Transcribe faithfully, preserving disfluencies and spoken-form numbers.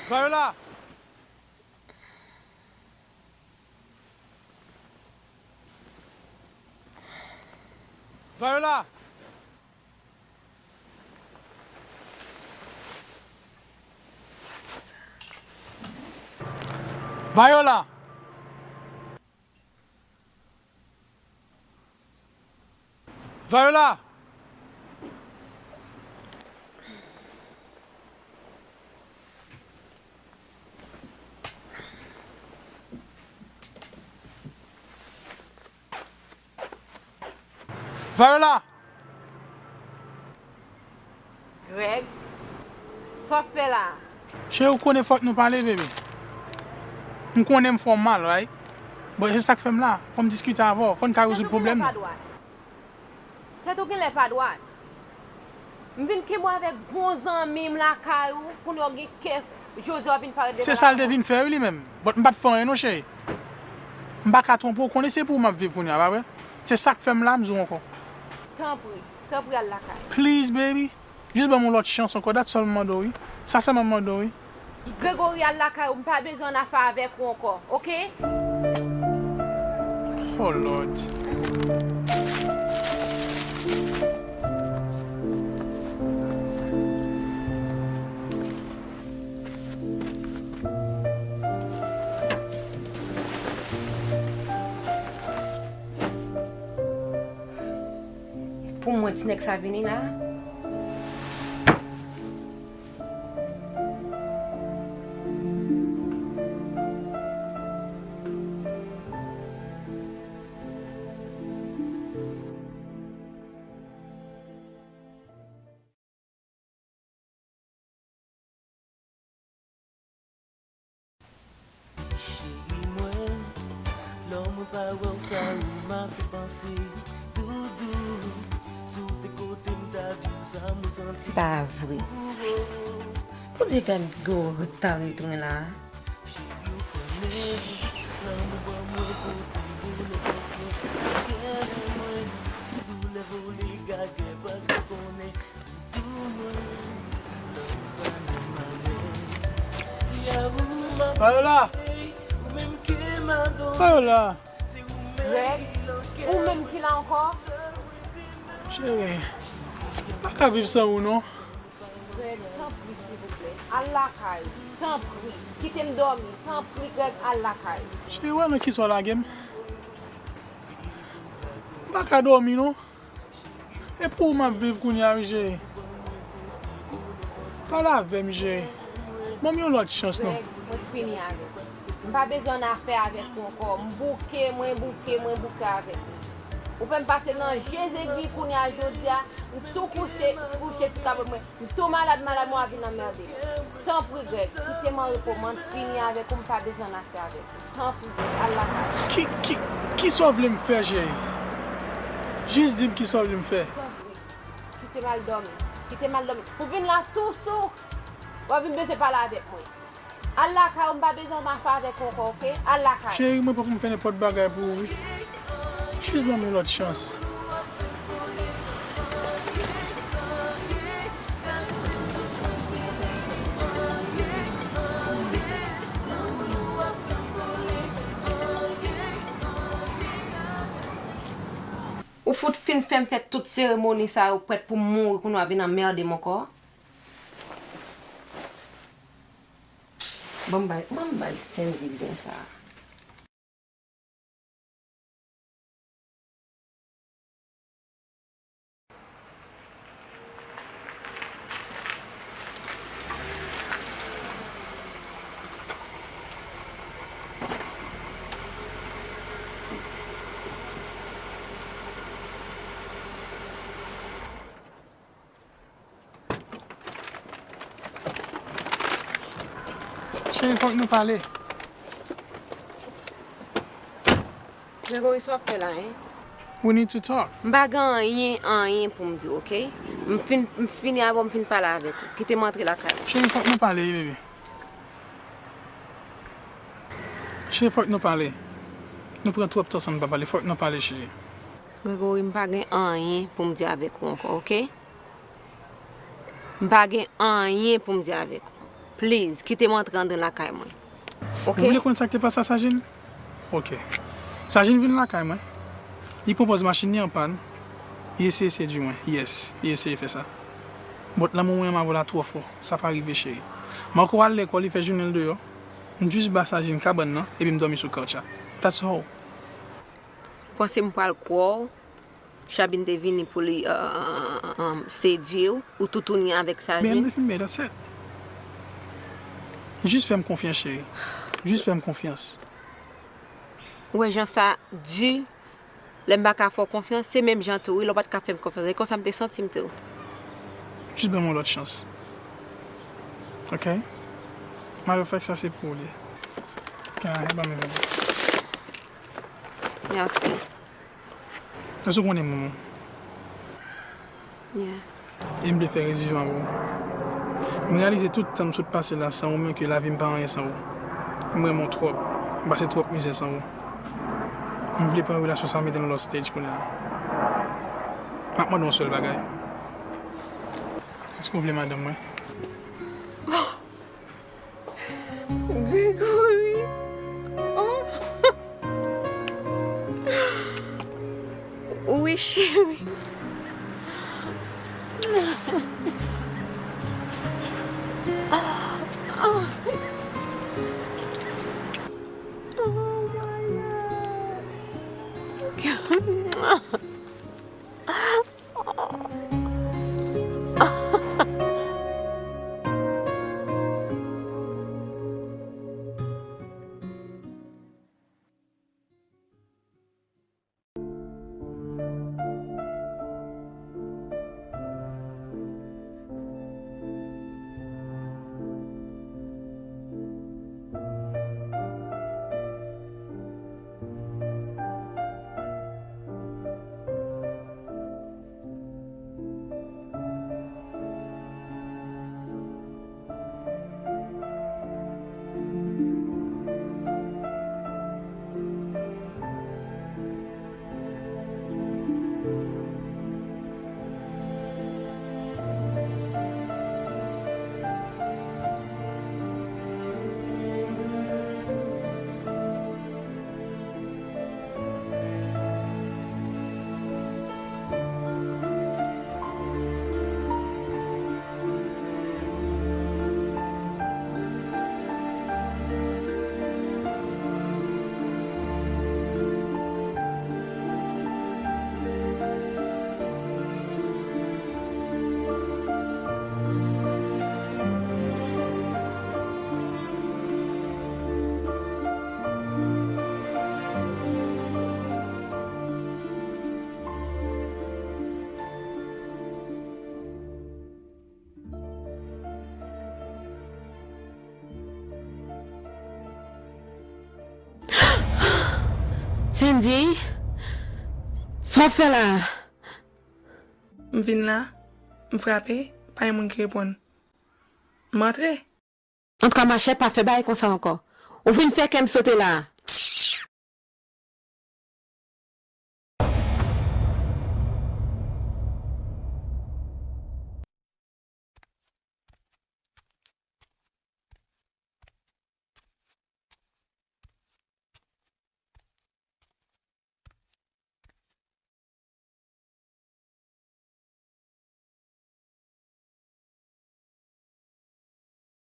Viola! Viola! Viola! Viola! Viola! Greg, sa w ap fè la a? Cheri, ou konnen fòk nou pale, bebe. M konnen m fè w mal, right? But se sa k fè m la. Fò m diskite avè w. Fò n ka rezoud pwoblèm nan. Tèt ou genlè pa dwat. M vin kenbe w avèk bon zanmi m lakay ou, kounye a w gen kè jodi a w ap vin parèt devan lakay mwen. Se sa l te vin fè wi li menm. But m pa t fè anyen non, cheri. M pa ka twonpe w, konnen se pou ou m ap viv kounye a, pa vre? Se sa k fè m la, m di w ankò. Tanpri, tanpri al lakay ou. Please, baby. Jis ban m yon lòt chans ankò, that's all m mande w wi. Sa sèlman m mande w wi. Gregory, al lakay ou, m pa bezwen annafè avèk ou ankò, oke? Oh Lord. Pou mwen ti nèg sa vini la. Cheri mwen, lè mwen pa wè w sa ou m ap panse. Doudou, si w te kote m ta di w sa m santi. Se pa vre. Pou di gad gwo rit ta retounen la a. Cheri ou konnen, lanmou ban mwen pote koulè souflè kè mwen. Doulè vole gagè paske w konnen. Payola! Payola! Greg, ou menm ki la ankò? Cheri, m pa ka viv san ou non. Greg, tanpri, silvouplè, al lakay ou, tanpri. Kite m dòmi, tanpri, Greg, al lakay ou. Cheri, w wè nan kisa w lage m? M pa ka dòmi non. E pou ou m ap viv kounye a wi cheri. Pale avè m cheri. Ban m yon lòt chans non. Greg, mwen fini avè w. M pa bezwen annafè avèk ou ankò. M bouke, mwen bouke, mwen bouke avèk ou. Ou fè m pase nan je zegwi kounye a jodi a. M tou kouche, kouche sou tablo mwen. M tou malad, malad, mwen ap vin anmède m. Tanpri Greg, kite m an repo, mwen fini avèk ou, m pa bezwen annafè avèk ou. Tanpri Greg, al lakay ou. Ki, ki, kisa w vle m fè cheri? Jis di m kisa w vle m fè. Tanpri, kite m al dòmi. Kite m al dòmi. Ou vin la tou sou. W ap vin bezwen pale avèk mwen. Al lakay ou, m pa bezwen annafè avèk ou ankò, oke? Al lakay ou. Cheri, mwen prè pou m fè nenpòt bagay pou ou wi. Jis ban m yon lòt chans. Ou fout fin fè m fè tout seremoni sa yo prèt pou m mouri, kounye a w ap vin anmède m ankò. Ban m bay, ban m bay Sandy zen sa. Cheri, fòk nou pale. Gregory, sa w ap fè la, en? We need to talk. M pa gen anyen, anyen pou m di w, oke? M fin, m fini avè w, m fin pale avèk ou. Kite m antre lakay ou. Cheri, fòk nou pale, wi, bebe. Cheri, fòk nou pale. Nou pran twòp tan san nou pa pale. Fòk nou pale, cheri. Gregory, m pa gen anyen pou m di avèk ou ankò, oke? M pa gen anyen pou m di avèk ou. Please, kite m antre anndan lakay mwen. Ok? Ou vle konn sa k te pase a Sajin? Ok. Sajin vin lakay mwen. Li pran pòz machin li an pàn. Li eseye sedui mwen. Yes, li eseye fè sa. But lanmou mwen ann avè w la twò fò. Sa pa rive, cheri. Marco al lekòl, li fè jounen l deyò. M jis ba Sajin kabann nan, epi m dòmi sou kouch la. That's all. Panse m pral kwè w? Chabin te vini pou li, uh, uh, uh, uh, sedui w, ou toutouni avèk Sajin. Babe, nothing, babe, that's it. Jis fè m konfyans, cheri. Jis fè m konfyans. Ou wè jan sa di, lè m pa ka fè w konfyans, se menm jan tou, wi, lè w pa t ka fè m konfyans. E konsa m te santi m tou. Jis ban m yon lòt chans. Ok? Matter of fact, sa se pou ou li ye. Can I have my money? Mèsi. Èske w konnen manman w? Yeah. E m vle fè rezizyon avè w. M reyalize tout tan m sot pase la san ou, men ke lavi m pa anyen san ou. M renmen w twòp. M pase twòp mizè san ou. M vle pran relasyon sa mete nan lòt stage kounye a. M ap mande w yon sèl bagay. Èske w vle madanm mwen? Gregory. Oh. Wi, cheri. Oh my God. Sandy, sa w ap fè la a? M vin la, m frape, pa gen moun ki reponn. M antre. Antouka, machè, pa fè bagay konsa ankò. Ou vin fè kè m sote la a.